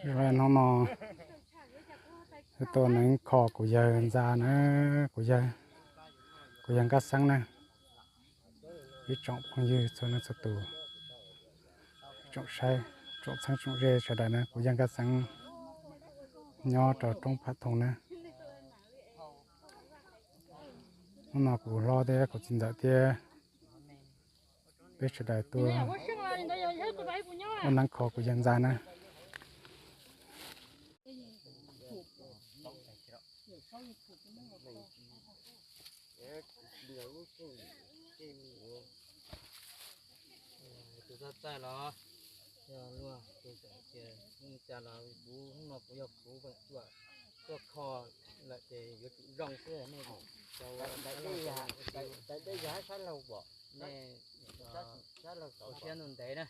Hnub no tuaj neev kho kuv yawg ntxa na, kuv yawg, kuv yawg Nkaj Xeeb na, ib tsoom phooj ywg txhua leej txhua tus, tsoom saib, tsoom txheeb tsoom ze sawv daws na, kuv yawg Nkaj Xeeb nyob rau roob Pham Thoom na. Hnub no kuv hlob thiab kuv txiv ntxawm thiab peb sawv daws tuaj ua neeb kho kuv yawg ntxa na. Tus txawj txawj los yog luag tus txawm tias ua cas los kuv hnub no kuv yog kuv tuaj kho lawm ces yuav tsum zoo xwb nej. Tawm dej yog sab laug pom, nej ua siab ntuj ntev na.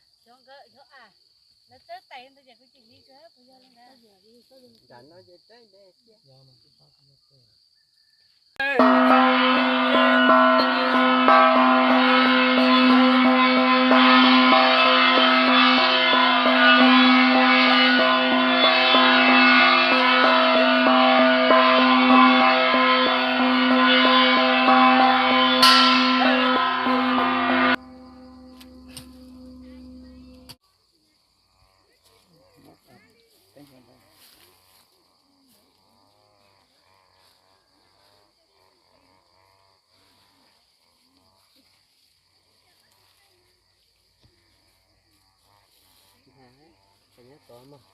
Nyob tod mas,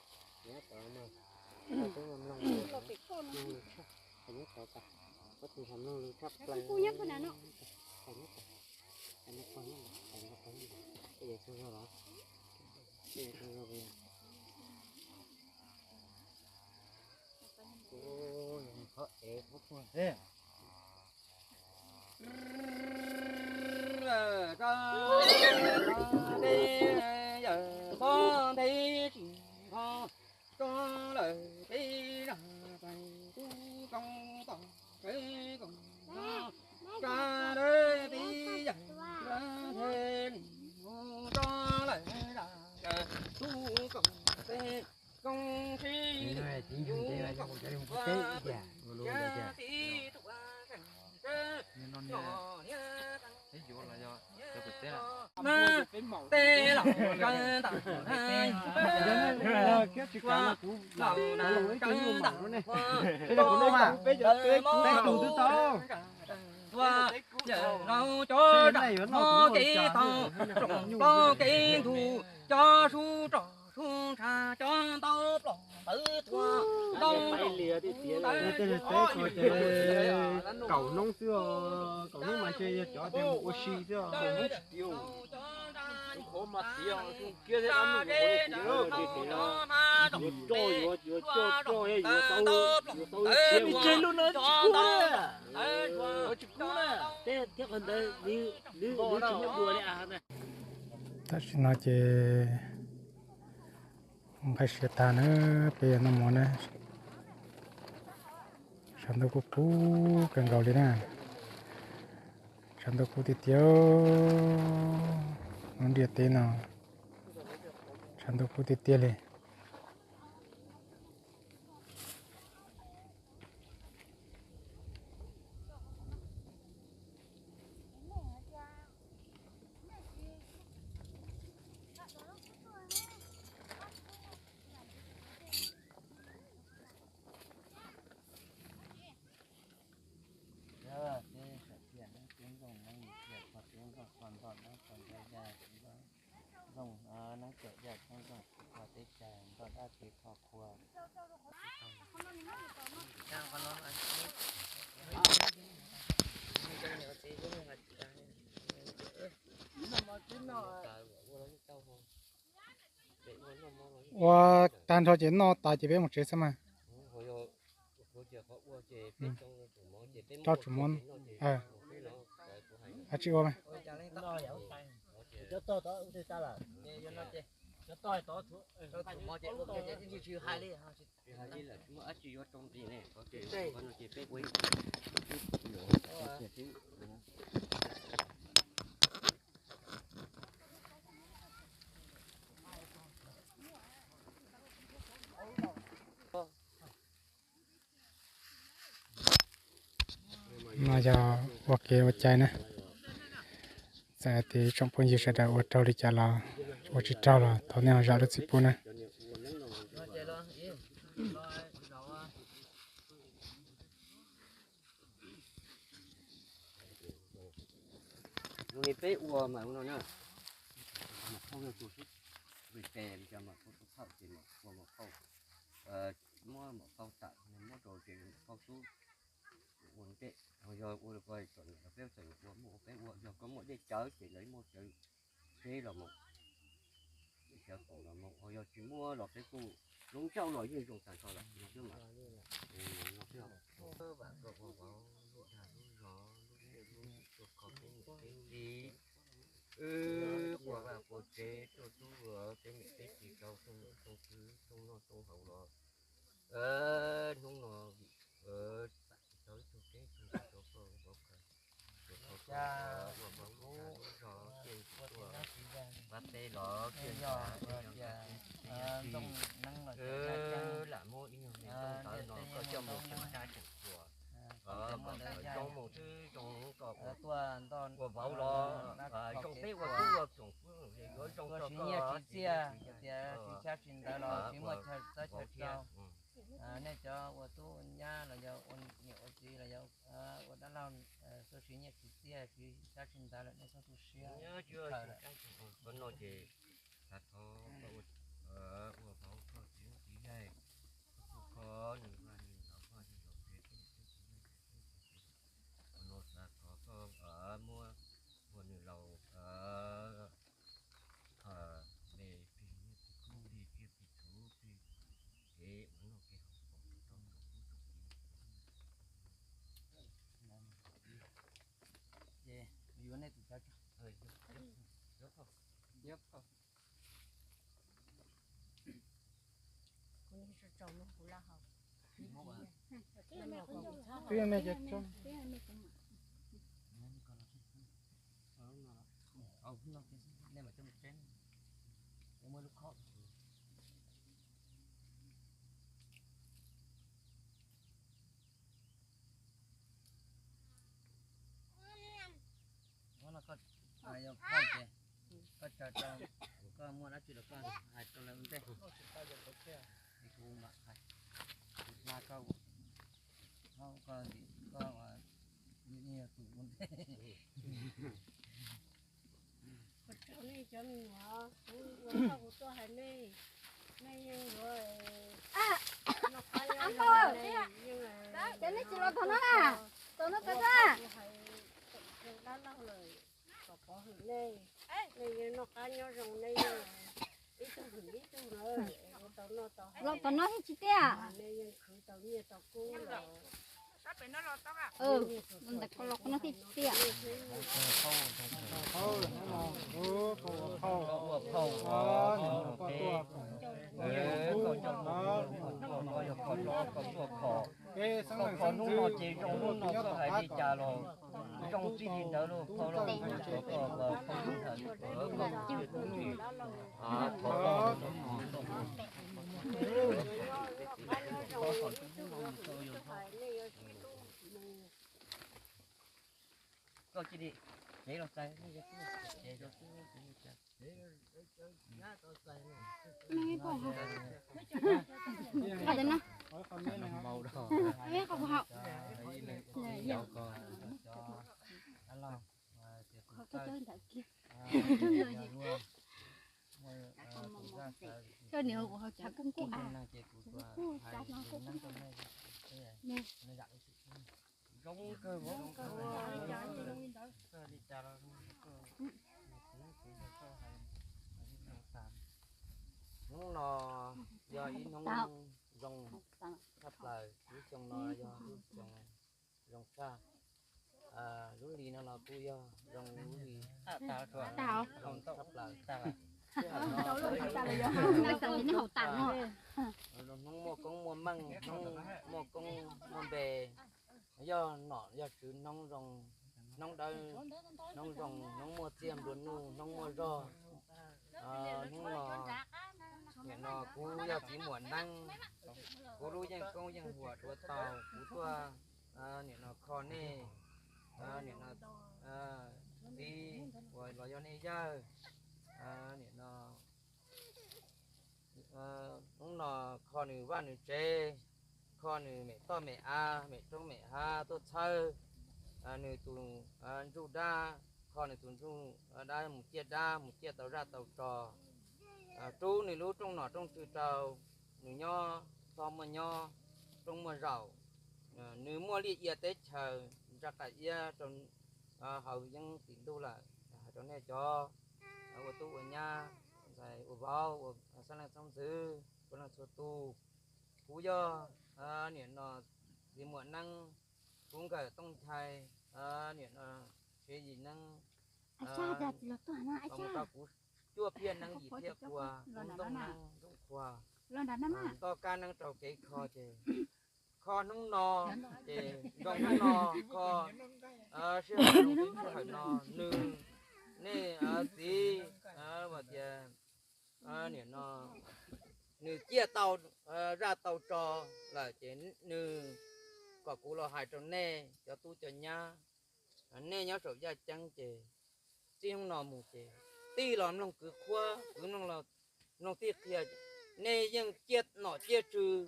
nyob tod mas, twb mloog lus, mloog lus tshaj, nyob tod tas, kuv tus mloog lus tshaj plaws. Kaum hnub xwb os, kaum hnub mas ntshe yog cov tias mus ua si xwb os. Tam sim no ces nqaij siav tag na, peb yuav noj mov na. Tshav ntuj kub kub kawg nkaus li na. Tshav ntuj kub tiag tiag, lub ntiaj teb no tshav ntuj kub tiag tiag li. Ua tag nrho ces noj tas ces peb mus tsev xwb mas. Tso tsum mov, tsis ua mas. No yog ua kev ua cai na. Txawm hais tias tsoom phooj ywg sawv daws ua raug li cas los ua tsis raug los thov nej ho zam lub txim pub na. Lub li peb ua mas ua no na, maum phauj yog tus xub, ris tes li cas maum phauj xub thawj ces maum ua maum phauj, muab maum phauj tawm muab rau ces maum phauj xub ua ntej, ho yog ua kom peb txawm ua muaj ua peb ua, yog koj muaj dej cawv ces lawv muaj cawv teb los mus, dej cawv qaum los mus, ho yog tsis muaj los peb kuj lub ncauj los yeej zoo tag nrho lawm no xwb mas. Vam kom ua vauv lub dag lub zog lub siab lub ntsws tuaj kho peb niam peb txiv, wb quas vaj quas tsev tuaj tub peb niam peb txiv rau rooj noj rooj haus los hnub no vim tau ib tug teb tug rau koj vauv khaws, ua vauv lub dag lub zog kiag tuaj pab peb los kiag, lam muab ib nyuag me ntawd no koj coj mus tseem sab tseem txuas, kom zoo mus xwb zoo koj ua vauv los ua vauv los zoo peb ua tub ua tsoom pub yuav zoo rau koj txiv txiaj, tias tsis sab tsis ntawd los tsis muaj chaw txawb chaw rau. Nej cov ua tub ua nyab los yog ua niam ua txiv los yog ua dab laug, txoj siv nyiaj txiv txiaj tsis sab tsis ntawd lawm nej txhob tu siab. Koj no ces xav thov koj ua vauv koj txiv txiv yaig, koj kho nws vaj nws los koj yog laus tsev peb niam peb txiv yaig, no xav thov koj muab ua nws laus me plig nyiaj plig kub plig tsiaj plig txhu plig kev ua noj kev haus kom tau tsoom pub tsoom kiv. Ces yuav nej tus cawv tso. Twb yog me cov tso. Nej mam coj mus tseb, muaj lub khob. Hnub no koj yog phauj ces koj tsaws rau, koj muaj dab tsi los koj hais rau lawv ua ntej. Ces kuv mam hais, kuv hla koj, koj, koj, koj ua tus ua ntej. Ua tsaug nej cov me nyuam, kuv ua txoj kuv tuaj hais nej, nej yeej yuav noj qab nyob zoo, nej yeej, cov nej tsis los thaum no na, thaum no tawm kuv hais dab laug lawm kom pov hwm nej, nej yeej noj qab nyob zoo, nej yeej ib tug hwm ib tug na, tau noj tau haus. Los thaum no thiaj tsis tiaj. Nej yeej khwv tau nyiaj tau kub los ntawm ko los qhov no thiaj tsis tiaj. Koj ua phauj, koj coj hnub no ces zoo hnub no koj hais li cas los zoo txij li ntawd lauj, phauj lauj, thov koj, phauj ntawd, koj txij li ntawd. Koj cia li cev los txais, Zoo kawg, zoo kawg li cas los hnub no yog ib hnub zoo tshaj plaws, lub xyoo no yog lub xyoo zoo tshaj. Lub hli no los kuj yog zoo lub hli zoo tshaj plaws. Hnub muaj koob muaj meej, hnub muaj koob muaj npe, yog nom yog tswv, hnub zoo, hnub dawb, hnub zoo, hnub muaj txiaj nplua nuj, hnub muaj zog. Hnub no, nim no kuv yog txiv muam Neeb, kuv lub yeej koob yeej huam dua tau, kuv tuaj nim no kho nej, Nim no txiv uas los yog nej yawg, nim no hnub no kho nws vaj nws tsev, kho nws mem toj mem av mem roob mem hav tuaj txhawb nws tus ntsuj dab, kho nws tus ntsuj dab mus ciaj dab mus ciaj tau zaj tau tso, rub nws lub rooj nom rooj tswv rau nws nyob, txhob muaj nyob rooj muaj zaum. Nws muaj liaj ia teb chaws ntsa qas iab rau hauv yeeb tim ntuj lawm. Hais rau nej cov ua tub ua nyab, ntxhais ua vauv, ua xeeb leej xeeb ntxwv, txhua leej txhua tus, kuv yog nim no txiv muam Neeb, kuv nkawm Tooj Nchai, nim no Siav Yim Neeb, mus rau kuv cuaj phiaj neeb yim phiaj pua, kuv ntoo neeb ntoo qhua, ntoj kab neeb rau kev kho ces kho hnub no ces zoo hnub no, kho sij hawm no, sij hawm no nws, nej txiv, tias nim no nws ciaj tau zaj tau tso lawm ces nws kom kuv los hais rau nej cov tub cov nyab, nej nyob saum yaj ceeb ces txij hnub no mus ces tij los mloog kwv qhuab, kwv mloog tij qhia, nej yeej ciaj nom ciaj tswv,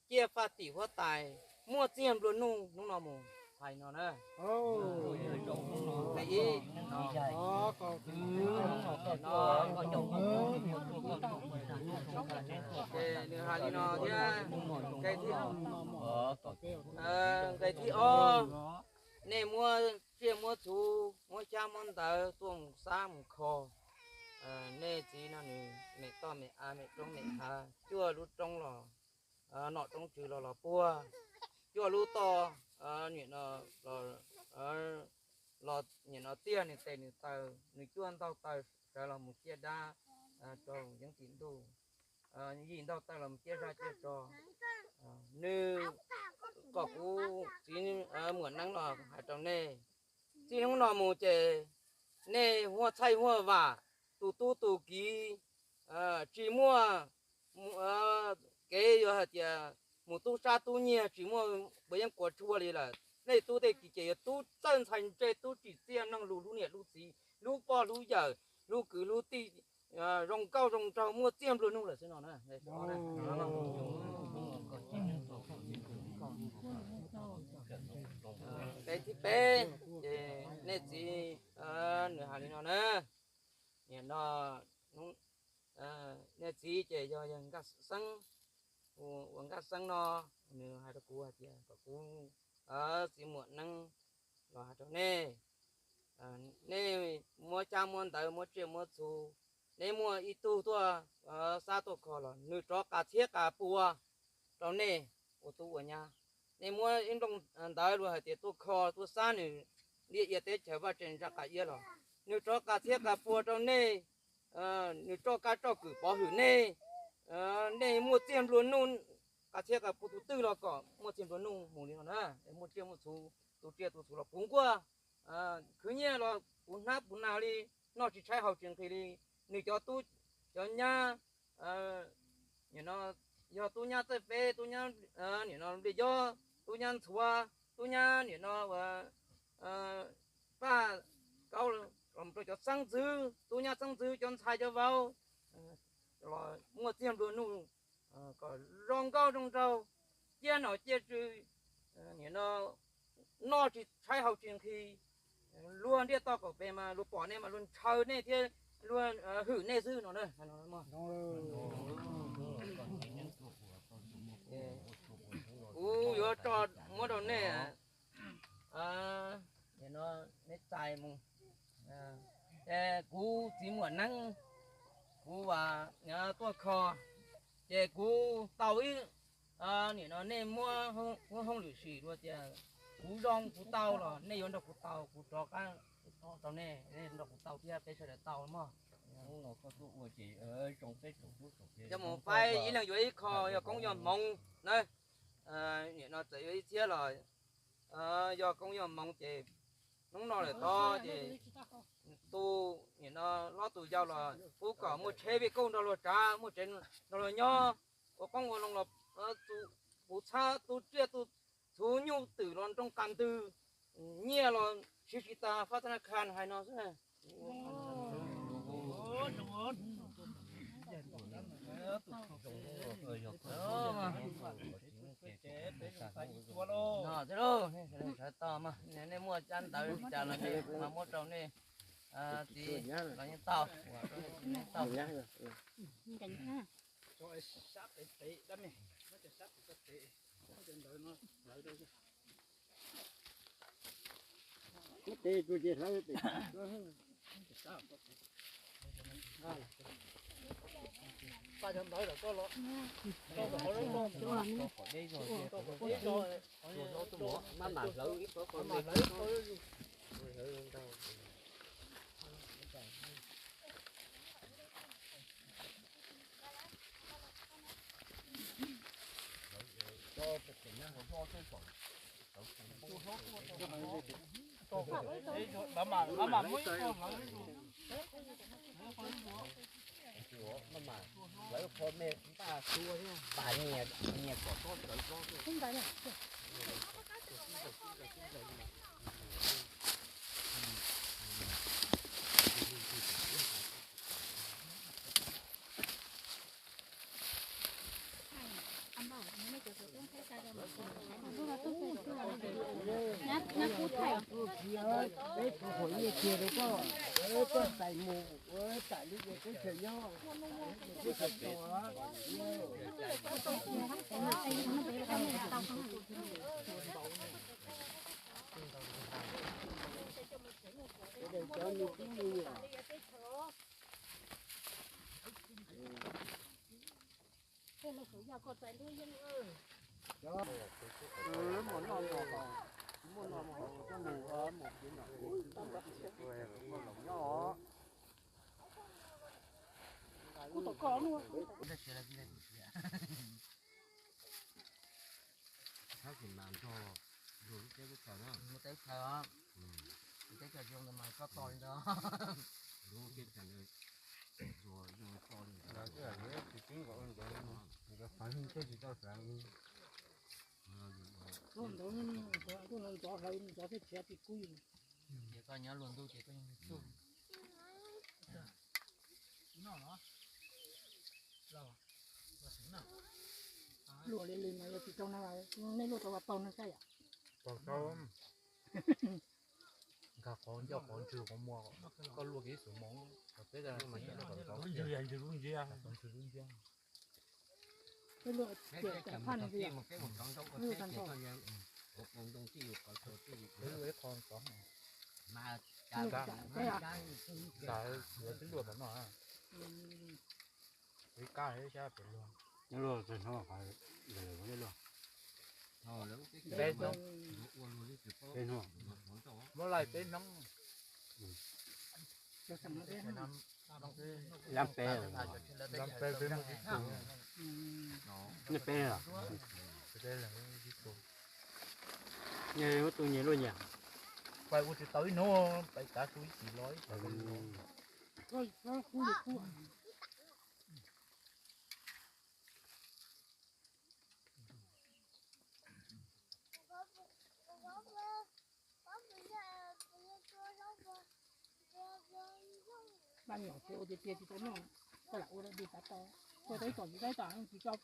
ciaj faj tim huab tais, muaj txiag nplua nuj hnub no mus. Hais no na. Nws hais li no thiab, nqe thib ob, nej muab tsiaj muab txhu, muab xyab muab ntawv tuaj mus xab mus kho. Nej txiv no nws mem toj mem av mem roob mem hav, cuaj lub roob los nom roob tswv los los puag, cuaj lub toj nim no los nim no tiaj nws tes nws taw, nws cuaj ntaug taw sawv los mus ciaj dab rau yeeb tim ntuj, yim ntaug taw los mus ciaj zaj ciaj tso. Nws kom kuv txiv muam Neeb los hais rau nej, txij hnub no mus ces nej huaj txhaij huaj vam, tus tub tus kiv, tsis muaj kev yuav hais tias mus tub sab tub nyiag, tsis muaj quav yeeb quav tshuaj li lawm. Nej tub tej kiv ces yuav tub txawj ntxhais ntse, tub tsim txiaj mloog lus hlub niam hlub txiv, hlub poj hlub yawm, hlub kwv hlub tij, zoo nkauj zoo nraug, muaj txiag nplua nuj lawm xwb no na. Nqe thib peb, ces nej txiv nws hais li no na, nim no nej txiv ces yog yawg Nkaj Xeeb, uas Nkaj Xeeb no nws hais rau kuv hais tias kom kuv txiv muam Neeb los hais rau nej, nej muab xyab muab ntawv muab tsiaj muab txhu, nej muaj ib tug tuaj xab tuaj kho los nws rov qas txhiab qas pua rau nej ua tub ua nyab. Nej muab ib nplooj ntawv luag hais tias tuaj kho tuaj xab nws liaj ia teb chaws vaj tse ntsa qas iab los nws rov qas txhiab qas pua rau nej, nws roj kab roj kwm pov hwm nej, nej muaj txiag nplua nuj, qas txhiab qas pua tus twg los kom muaj txiag nplua nuj mus li no na, muaj tsiaj muaj txhu, tu tsiaj tu txhu los puv nkuaj, khwv nyiaj los puv hnab puv nag li, noj tsis tshaib haus tsis nqhis li, nws cov tub cov nyab, nim no yog tub nyab txawj peb, tub nyab nim no nplias yob, tub nyab ntxhuav, tub nyab nim no ua paj kaub, los rau cov xeeb ntxwv, tub nyab xeeb ntxwv, cov ntxhais cov vauv los muaj txiag nplua nuj, kom zoo nkauj zoo nraug, ciaj nom ciaj tswv, nim no noj tsis tshaib haus tsis nqhis, luag ntiaj toj qaum pem mas luag pom nej mas luag ntshaw nej thiab luag hwm nej xwb no na. Kuv yuav tso muab rau nej, nej txais mus. Ces kuv txiv muam Neeb, kuv tuaj kho, ces kuv tau ib, nim no nej muab hoob lwm sim dua tias kuv zoo kuv tau los nej yuav nrog kuv tau, kuv rov qab rau nej, nej nrog kuv tau thiab peb sawv daws tau mog. Coj mus faib ib leeg yuav ib qho, yog koob yog hmoov na. Nim no txawm yuav ib txhiab los yog koob yog hmoov ces hnub no lawm tod ces tus nim no hlob tus yau los pub kom muaj tsheb vij kauj nrog luag tsav, muaj tsev nrog luag nyob, ua qoob ua loo los puv txhab tu tsiaj tu txhuv, nyuj twm los nroo qas ntws, nyiaj los Siv tsis tas fab thab nab khas hais no xwb. Sawv tau mas nej muaj tsab ntawv li cas los mas muab rau nej txiv los yeej tau, nej tau. Teb chaws, teb chaws zoo ntawd mas koj tos li ntawd. Ntxov hlawv, ntxov thiab tshiav tsis kub. Ces koj nyob luag ntuj ces koj yeej txuj. Luag li li mas yog tsis tau na, nej luaj tau ua tau no saib yom. Nkag qhov ncauj qhov ntswg qhov muag, koj luaj kiag ib xuab moos, peb ntswg lub nciab. Peb luaj tias cov phaj no tias, luaj tag nrho. Ntawd yuav twb luaj tom no. Ib kab ib sab pem luag. Luaj tag nrho qhov ntawd luaj. Peb hnub, peb hnub, muab laij peb hnub. Lab peb, lab peb peb mus ib tug. Nej peb los? Nej muab tus nyias luaj nyias. Pais ua tsis tau ib hnub, pais kav tus ib chim los ib chim. Paj nyuam ces ua tiag tiag tsis tau noj, koj lam ua dab tsi xav tau, koj tau ib tom tsis tau ib tom tsis tau,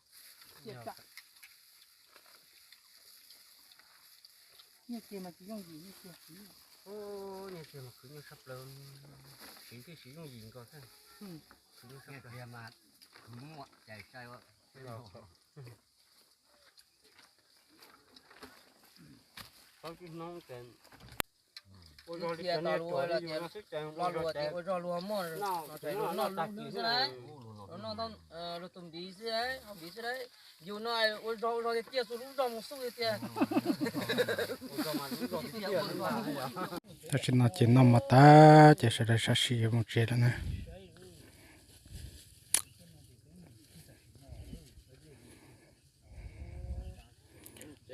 tiag tsam. Nyiaj txiag mas tsis yooj yim, nyiaj txiag tsis. Nyiaj txiag mas khwv nyiaj tshaj plaws, siv thiaj siv yooj yim nkaus xwb. Khwv nyiaj txiag mas khwv muaj cais sai. Ib txhia tos luag los tias, lo lus tias ua zog luag muaj, los tseem luag noj lub hlwb xwb lauj, luag noj luag tus npiv xwb lauj, npiv xwb lauj. Yus no ua zog ua zog tiag tiag, xuas lub zog mus xub tiag tiag. Tam sim no ces noj mov tas ces sawv daws sam sim yuav mus tsev lawm na.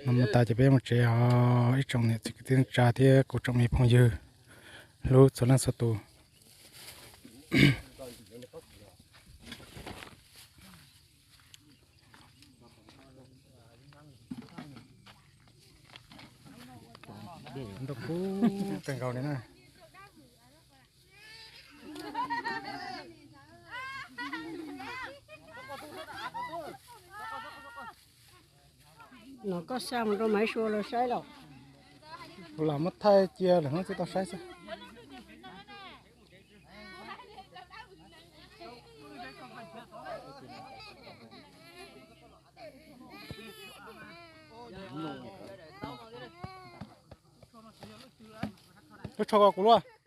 Noj mov tas ces peb mus tsev os ib tsoom niam txiv kwv tij neej tsa thiab kuv tsoom me phooj ywg hlub txhua leej txhua tus. Ntau kub. Kawg nkaus li na. No koj xa mus rau Maiv Sua lawv saib los? Kuv lam muab thaij cia lwm hnub tsis tau saib xwb. Tuaj tshov ko kuv luaj.